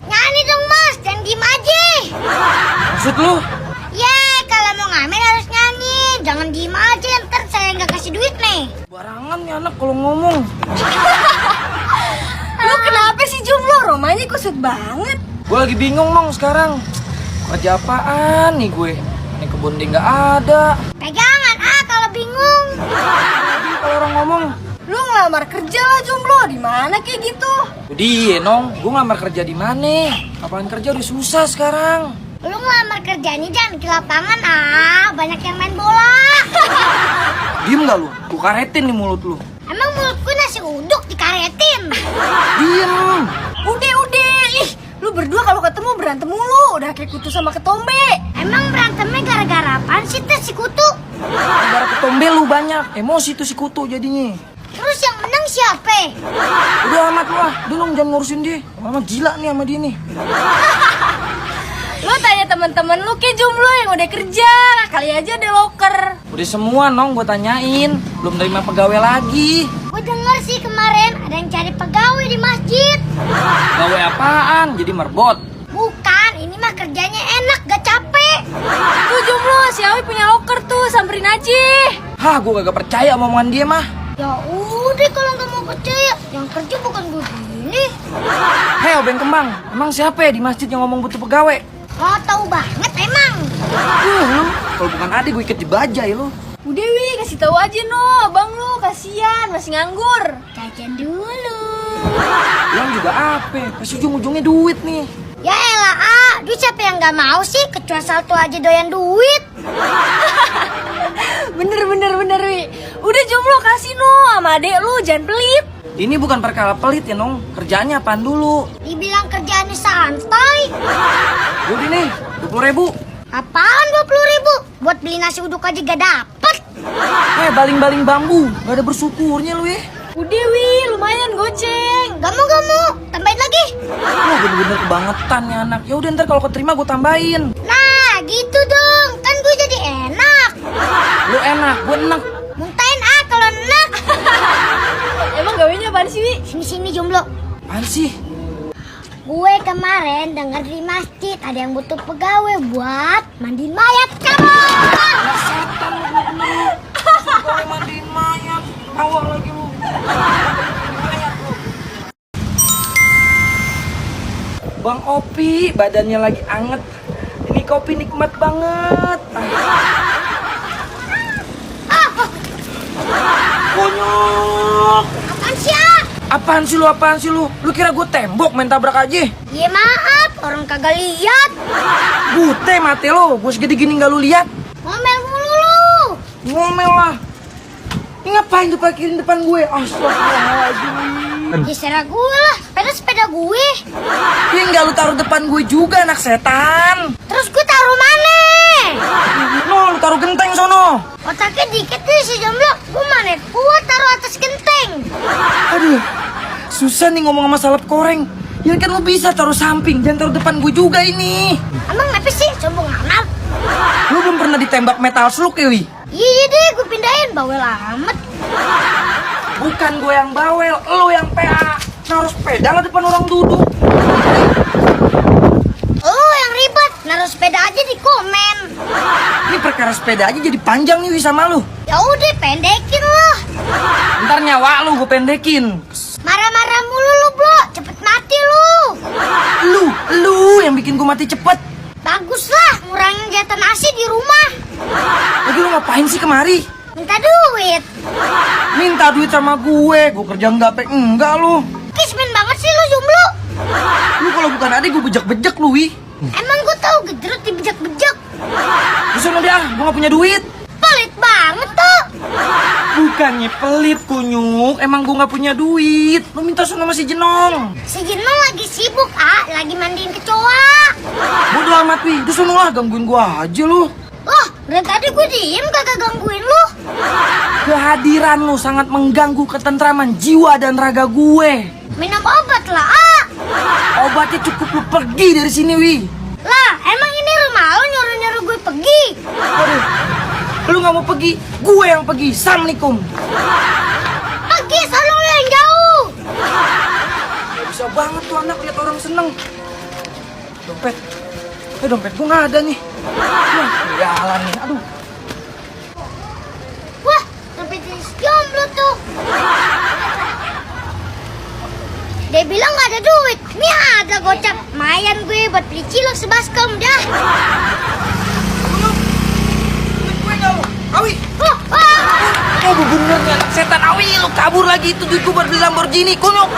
Nyanyi dong mas, jangan diem aja. Maksud lu? Ya, kalau mau ngamen harus nyanyi. Jangan diem aja, ntar saya nggak kasih duit nih. Barangan nih anak kalau ngomong. Lu kenapa sih Jomblo? Romanya kusut banget. Gue lagi bingung nong sekarang. Kerja apaan nih gue? Ini kebun dia nggak ada. Pegangan kalau bingung. Jadi kalau orang ngomong, Lu ngelamar kerja lah Jomblo. Di mana kayak gitu? dia nong, gue ngelamar kerja di mana? Apaan kerja udah susah sekarang. Lu ngelamar kerjanya jangan ke lapangan banyak yang main bola. Diem nggak lu? Gue karetin nih mulut lu. Emang mulutku nasi uduk dikaretin. Diem. Udah. Ih, lu berdua kalau ketemu berantem mulu. Udah kayak kutu sama ketombe. Emang berantemnya gara-gara apaan sih teh si kutu? Gara ketombe lu banyak. Emosi tuh si kutu jadinya. Terus yang menang siapa? Udah amat lu lah. Udah nong jangan ngurusin dia. Mama gila nih sama dia nih. Lu tanya teman-teman lu kayak Jomblo yang udah kerja. Kali aja ada loker. Udah semua nong gue tanyain. Belum terima pegawai lagi. Gue denger sih kemarin ada yang cari pegawai di masjid. Pegawai apaan? Jadi merbot. Bukan, ini mah kerjanya enak, gak capek. Tuh Jomblo, si Awi punya loker tuh. Samperin aja. Hah, gue gak percaya omongan dia mah. Ya udah kalau nggak mau percaya, yang kerja bukan gue gini. Hei, obeng kembang. Emang siapa ya di masjid yang ngomong butuh pegawai? Mau tahu banget emang. Lu, kalau bukan adik gue ikat di bajai lu. Udah Wi, kasih tahu aja no. Abang lu kasihan masih nganggur. Jajan dulu. Yang juga apa? Pas ujung-ujungnya duit nih. Ya elah duit siapa yang nggak mau sih? Kecuali satu aja doyan duit. Bener Wi. Udah Jomblo kasih no sama adek lu, jangan pelit. Ini bukan perkara pelit ya nong. Kerjaannya apaan dulu? Dibilang kerjaannya santai. Udah nih, 20.000. Apaan 20.000? Buat beli nasi uduk aja gak dapet. Baling-baling bambu. Gak ada bersyukurnya lu ya. Udah Wi, lumayan goceng. Gak mau. Tambahin lagi. Wah, bener-bener kebangetan ya anak. Ya udah ntar kalau keterima gue tambahin. Nah gitu dong. Kan gue jadi enak. Lu enak, gue enak. Muntahin kalau enak. Emang gawenya apaan sih Wi? Sini Jomblo. Apaan sih? Gue kemarin dengar di masjid ada yang butuh pegawai buat mandiin mayat. Kamu. Setan lu bener-bener. Pegawai mandiin mayat. Awal lagi lu. Bang Opi, badannya lagi anget. Ini kopi nikmat banget. Konyol. Apaan sih? Apaan sih lu? Lu kira gue tembok main tabrak aja? Ya maaf, orang kagak lihat. Bute mati lu, gue segede gini gak lu lihat? Ngomel mulu lu. Ngomel lah. Ini ngapain tuh parkirin depan gue? Astagfirullahaladzim. Diserah gue lah, sepeda gue. Ini nggak lu taruh depan gue juga, anak setan. Terus gue taruh mana? No, lu taruh genteng sono. Otaknya dikit nih si Jomblo. Gue mana kuat taruh atas genteng. Aduh, susah nih ngomong sama salep koreng. Ya kan lu bisa taruh samping, jangan taruh depan gue juga ini. Emang apa sih? Sombong amat. Lu belum pernah ditembak metal slug ya, Wi? Iya deh, gue pindahin. Bawel amat. Bukan gue yang bawel, lu yang PA. Naruh sepeda lah depan orang duduk. Oh, yang ribet. Naruh sepeda aja di komen. Ini perkara sepeda aja jadi panjang nih, Wi, sama lu. Ya udah, pendekin lo. Ntar nyawa lu gue pendekin. Marah-marah mulu lu, Bro. Cepet mati lu. Lu yang bikin gue mati cepet. Bagus lah, ngurangin jatah nasi di rumah. Lagi lu ngapain sih kemari? Minta duit. Minta duit sama gue kerja enggak lu. Kismin banget sih lu, Jomblo. Lu kalau bukan adik gue bejek-bejek lu, Wi. Emang gue tahu gejrot dibejek-bejek. Di sana dia, gue gak punya duit. Pelit banget tuh. Bukannya pelit, kunyuk. Emang gue gak punya duit. Lu minta sama si Jenong. Si Jenong lagi sibuk, lagi mandiin kecoa. Bodo amat, Wi. Di sana lah, gangguin gue aja lu. Loh, dari tadi gue diem kagak gangguin lu. Kehadiran lu sangat mengganggu ketentraman jiwa dan raga gue. Minum obat lah, Obatnya cukup lu pergi dari sini, Wi. Lah, emang ini rumah lu nyuruh-nyuruh gue pergi? Aduh, Lu nggak mau pergi, gue yang pergi. Assalamualaikum. Pergi sono lu yang jauh. Gak bisa banget tuh anak lihat orang seneng. Dompet. Dompet gue nggak ada nih. Wah, jalan nih. Aduh. Wah, dompet si jomblo tuh. Dia bilang gak ada duit. Nih ada gocap. Mayan gue buat beli cilok sebaskom dah. Duit gue nggak lu. Awi. Oh, Oh, bener nih anak setan. Awi, lu kabur lagi. Itu duit gue buat beli Lamborghini. Kunyuk.